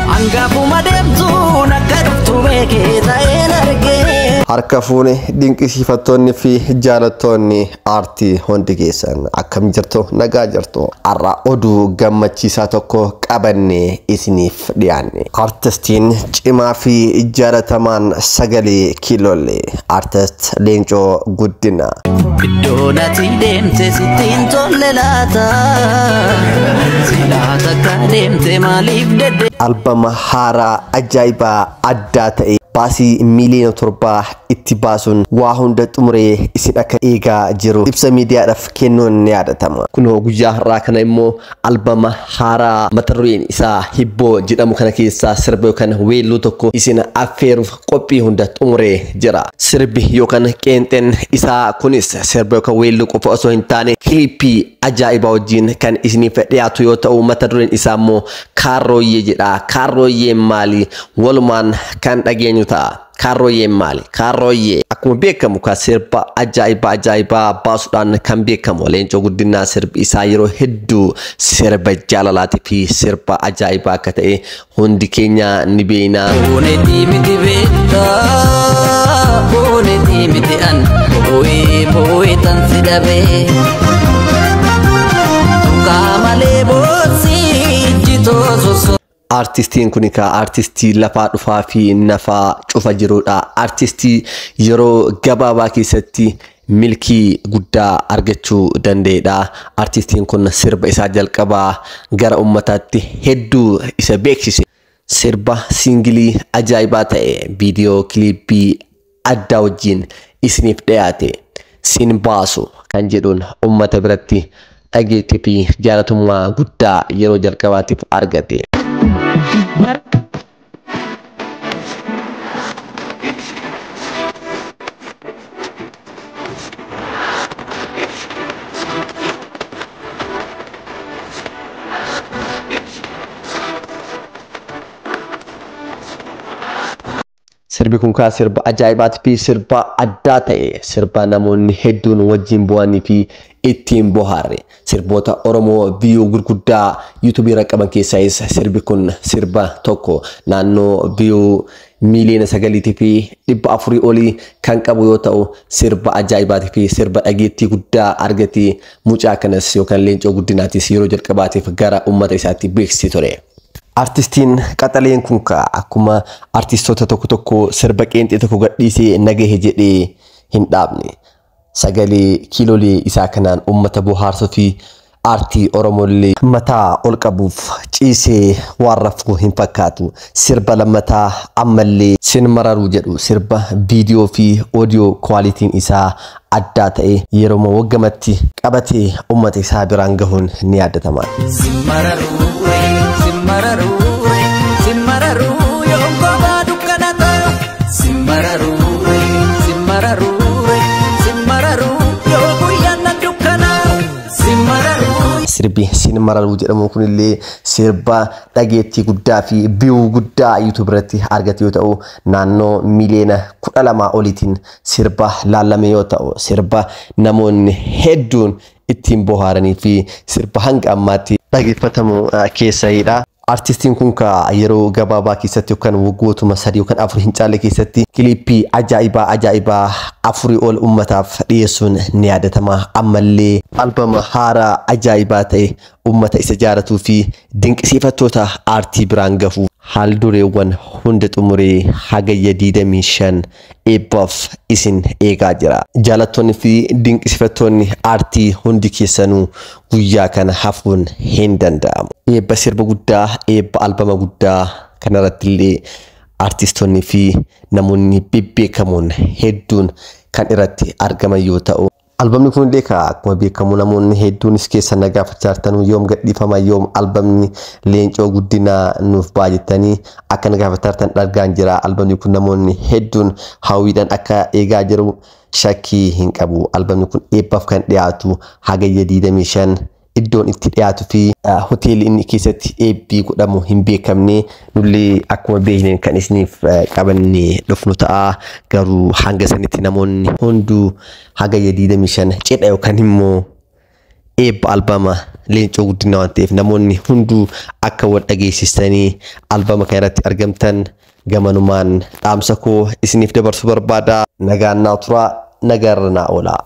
Hangaafuma deemtuun akka dhuftu beekee ta'een argee. Harka fuune dinqisiifattoonni fi jaalattoonni aartii hundi keessan akkam jirtu, nagaa jirtu? Har'a oduu gammachiisaa tokko qabannee isiniif dhiyaanne. Artistiin cimaa fi jaalatamaan sagalee kiilollee Artist Leencoo Guddinaa. Iddoo nati deemte sitti hin tolle laata? Silaa takka deemte maaliif dedde? Albama haaraa ajaa'ibaa addaa ta'e baasii 7 miiliyoona itti baasuun waa hunda xumuree isin akka eegaa jiru ibsa miidiyaadhaaf kennuun ni yaadatama. Kunoo guyyaa har'aa kana immoo albama haaraa mata dureen isaa Hibboo jedhamu kana keessaa sirba yookaan weelluu tokko isin affeeruuf qophii hunda xumuree jira. Sirbi yookaan qeenxeen isaa kunis sirba yookaan weelluu qofa osoo hin taane kilippii ajaa'ibaa wajjin kan isiniif dhiyaatu yoo ta'u, mata dureen isaa immoo Kaarrooyyee jedha. Kaarrooyyeen maali? Walumaan kan dhageenyu ta'a. Kaarrooyyeen maali? Kaarrooyyee akkuma beekamu kan sirba ajaa'ibaa ajaa'ibaa baasuudhaan kan beekamu Leencoo Guddinaa, sirbi isaa yeroo hedduu sirba jaalalaatii fi sirba ajaa'ibaa akka ta'e hundi keenya ni beekna. Boonetii miti beektaa, boonetii miti an boo'ee boo'ee tan si dhabee. Tuqaa malee boosii jitoo sosoo. Artistiin kun egaa artistii lafaa dhufaa fi nafaa cufa jirudha. Artistii yeroo gabaabaa keessatti milkii guddaa argachuu danda'edha. Artistiin kun sirba isaa jalqabaa gara ummataatti hedduu isa beeksise. Sirba siingilii ajaa'ibaa ta'e viidiyoo kiliippii addaa wajjin isiniif dhiyaate "Sin Baasu" kan jedhuun ummata biratti dhageettii fi jaalatummaa guddaa yeroo jalqabaatiif argate. Sirbi kun kaa sirba ajaa'ibaatii fi sirba addaa ta'e, sirba namoonni hedduun wajjin bu'anii fi ittiin bohaarre, sirboota Oromoo view gurguddaa yuutuubii irra qaban keessaayis sirbi kun sirba tokko. Naannoo view 9.4 miiliyoonii olii kan qabu yoo ta'u, sirba ajaa'ibaatii fi sirba dhageettii guddaa argate. Mucaa kanas yookaan Leencoo Guddinaatis yeroo jalqabaatiif gara uummata isaatti beeksisee ture. Artistiin qaxaleen kun kaa akkuma artistoota tokko tokko sirba qeenxee tokko gadhiisee nagahe jedhee hin dhaabne. Sagalee kiilolee isaa kanaan uummata bohaarsuu fi aartii Oromollee mataa ol qabuuf ciisee waan rafuu hin fakkaatu. Sirba lammataa ammallee "Sin Mararuu" jedhu, sirba viidiyoo fi oodiyoo kwaalitiin isaa addaa ta'e yeroo waggamatti qabatee uummata isaa biraan gahuun ni yaadatama. Simmararuu, simmararuu, simmararuu yoon kophaa dukkana ta'u. Simmararuu, simmararuu, simmararuu yoo guyyaan na dukkanaa'u. Simmararuu. Sirbi "Sin Mararuu" jedhamu kunillee sirba dhageettii guddaa fi view guddaa yuutuub irratti argate yoo ta'u, naannoo 12 miiliyoona oliitiin sirba laalame yoo ta'u, sirba namoonni hedduun ittiin bohaaranii fi sirba hanga ammaatti dhageeffatamu keessayidha. Artistiin kun kaa yeroo gabaabaa keessatti yookaan waggootuma 3 yookaan 4 hin caalle keessatti kiliippii ajaa'ibaa ajaa'ibaa afurii ol uummataaf dhiyeessuun ni yaadatama. Ammallee albama haaraa ajaa'ibaa ta'e uummata isa jaalatuu fi dinqisiifattoota aartii biraan gahuuf haal dureewwan hunda xumuree Hagayya 25 eebbaaf isin eegaa jira. Jaalattoonni fi dinqisiifattoonni aartii hundi keessanuu guyyaa kana hafuun hin danda'amu. Eebba sirba guddaa, eebba albama guddaa kanarratti illee artistoonni fi namoonni bebbeekamoon hedduun kan irratti argaman yoo ta'u, albamni kun illee akkuma beekamu namoonni hedduunis keessa na gaafachaa jirtan, yoom gadhiifama, yoom albamni Leencoo Guddinaa nuuf ba'a jettanii akka na gaafachaa jirtan dhagaan jira. Albamni kun namoonni hedduun hawwiidhaan akka eegaa jiru shakkii hin qabu. Albamni kun eebbaaf kan dhiyaatu Hagayya 25 Iddoon itti dhiyaatuu fi hoteelli inni keessatti eebbii godhamu hin beekamne. Nullee akkuma beekneen kan isiniif qabannee dhufnu ta'a. Garuu hanga sanitti namoonni hunduu Hagayya 25 cidha yookaan immoo eebba albama Leencoo Guddinaa waan ta'eef, namoonni hunduu akka wal dhageessistanii albama kana irratti argamtan gamanumaan dhaamsa koo isiniif dabarsuu barbaada. Nagaan naa turaa, nagaarra naa oolaa.